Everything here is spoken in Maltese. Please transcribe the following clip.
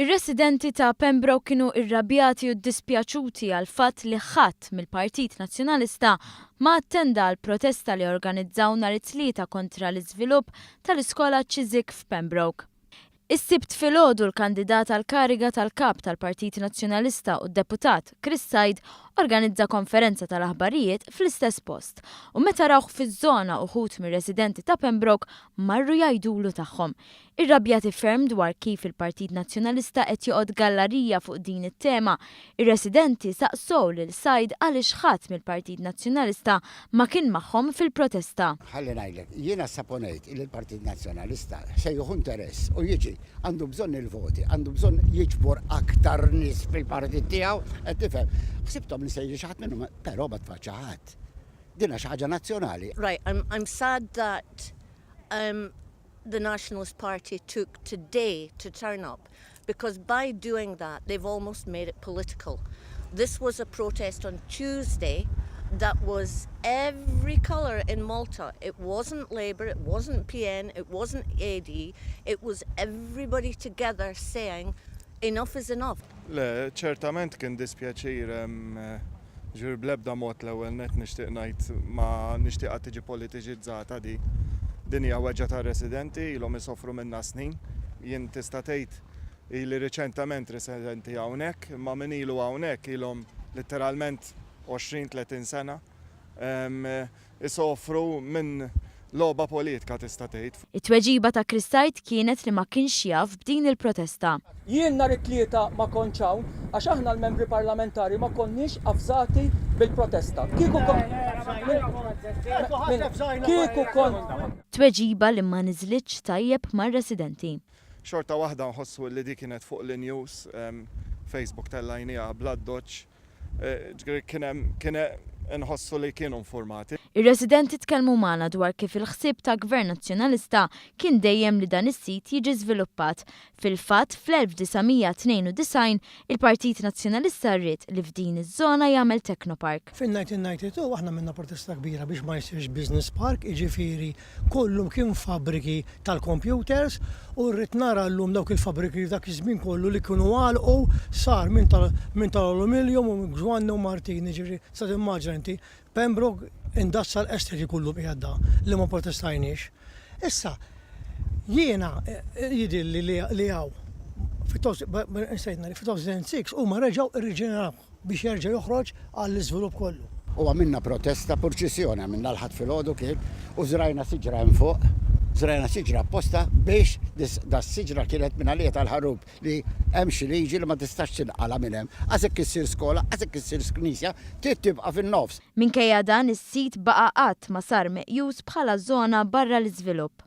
Ir-residenti ta' Pembroke kienu irrabjati u ddispjaċuti għall-fatt li ħadd mill-Partit Nazzjonalista ma attenda għall-protesta li organizzaw nhar it-Tlieta kontra l-iżvilupp tal-iskola Chiswick f'Pembroke. Is-Sibt filgħodu l-kandidat għall-kariga tal-Kap tal-Partit Nazzjonalista u d-Deputat Chris Said organizza konferenza tal-aħbarijiet fl-istess post u meta rawh fiż-żona uħud mir-residenti ta' Pembroke marru jgħidulu tagħhom. Irrabjati ferm dwar kif il-Partit Nazzjonalista qed joqgħod gallarija fuq din it-tema, ir-residenti saqsow lil Said għaliex ħadd mill-Partit Nazzjonalista ma kien magħhom fil-protesta. Ħalli ngħidlek, jiena ssaponejt li l-Partit Nazzjonalista se jieħu interess u jiġi, għandu bżonn il-voti, għandu bżonn jiġbor aktar nies fil-partit tiegħu, qed tifhem. Ħsibthom li se jiġi xi ħadd minnhom, però ma tfaċċa ħadd. Din hija xi ħaġa nazzjonali. Right, I'm, I'm sad that um, the Nationalist Party took today to turn up because by doing that they've almost made it political. This was a protest on Tuesday that was every colour in Malta. It wasn't Labour, it wasn't PN, it wasn't AD, it was everybody together saying enough is enough. Le, ċertament kien dispjaċir ġifieri bl-ebda mod l-ewwel nett nixtieq ngħid ma nixtieqha tiġi politiċizzata di. Din hija weġgħa tar-residenti ilhom isofru minnha snin. Jien tista' tgħid ili riċentement residenti hawnhekk, imma min ilu hawnhekk ilhom litteralment 20-30 sena isofru minn logħba politika tista' tgħid. It-tweġiba ta' Chris Said kienet li ma kienx jaf b'din il-protesta. Jien nhar it-Tlieta ma kontx hawn għax aħna l-membri parlamentari ma konniex avżati bil-protesta. Kieku kieku kont. Tweġiba li ma niżlitx tajjeb mar-residenti. Xorta waħda nħossu li di kienet fuq l-news, Facebook tellajniha bl-addoċċ. Ġifieri kien hemm kien inħossu li kienu informati. Ir-residenti tkellmu magħna dwar kif il-ħsieb ta' Gvern Nazzjonalista kien dejjem li dan is-sit jiġi żviluppat. Fil-fatt, fl-1992, il-Partit Nazzjonalista ried li f'din iż-żona jagħmel Technopark. Fin-1992 aħna għamilna protesta kbira biex ma jsirx business park, jiġifieri Kollu kien fabbriki tal-computers u rrid nara llum dawk il-fabbriki dak iż-żmien kollu li kienu għalqu sar minn tal-aluminium u minn Gwanni u Martini, jiġifieri tista' timmaġina inti Pembroke Industrial Estate kieku llum qiegħed da li ma protestajniex. Issa jiena jidhirli li hawn fi-2006 huma reġgħu rriġenerawh. biex jerġa' joħroġ għall-iżvilupp kollu. U għamilna protesta, purċissjoni għamilna l-Ħadd filgħodu kien, u żrajna siġra hemm fuq, żrajna siġra apposta biex das-siġra kienet minn għalija tal-ħarub li hemm xi liġi li ma tistax tinqala' minn hemm. Għax hekk issir skola, għax hekk issir knisja, trid tibqa' fin-nofs. Minkejja dan, is-sit baqa' qatt ma sar meqjus bħala żona barra l-iżvilupp.